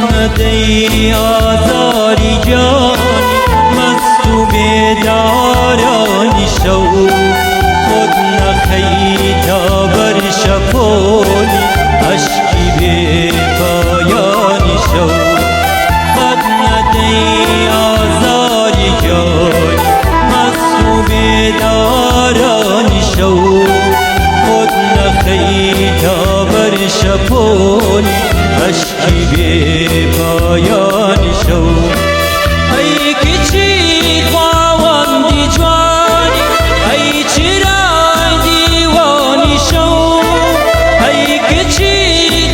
نەدەی ئازاری گیانی مەست و بێدارانی شەو، خۆت نەخەیتە بەر شەپۆلی ئەشکی بێ پایانی شەو. قەت نەدەی ئازاری گیانی مەست و بێدارانی شەو، خۆت نەخەیتە بەر شەپۆلی ئەشکی بێ پایانی شەو. ئەی کچی خواوەندی جوانی، ئەی چرای دیوانی شەو، ئەی کچی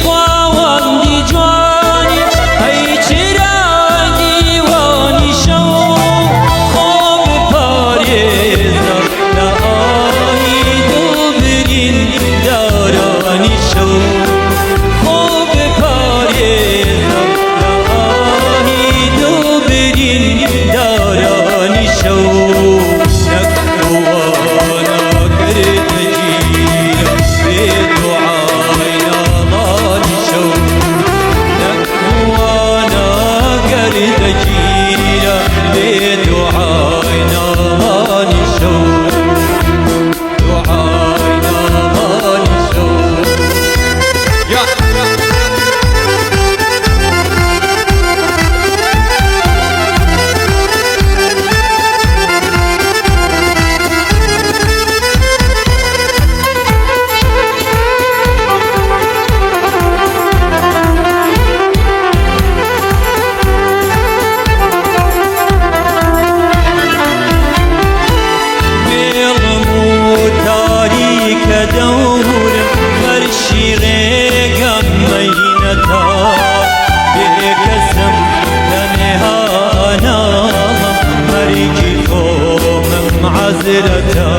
خواوەندی جوانی، ئەی چرای دیوانی شەو، خۆ بپارێزە لە ئاهی دڵ بریندارانی شەو، خۆ بپارێزە لە ئاهی دڵ بریندارانی شەو. نەک بوانا کردەگیرم بێ دوعای ناڵانی شەو، نەک بوانا گەردەگیرە بێ دوعای ناڵانی شەو، دوعای ناڵانی شەو. یا بێڵم و تاریکە دەورم، فەرشی ڕێگەم مەینەتا، بێکەسم تەنها ناڵم، مەرگی خۆمم عەزرەتە.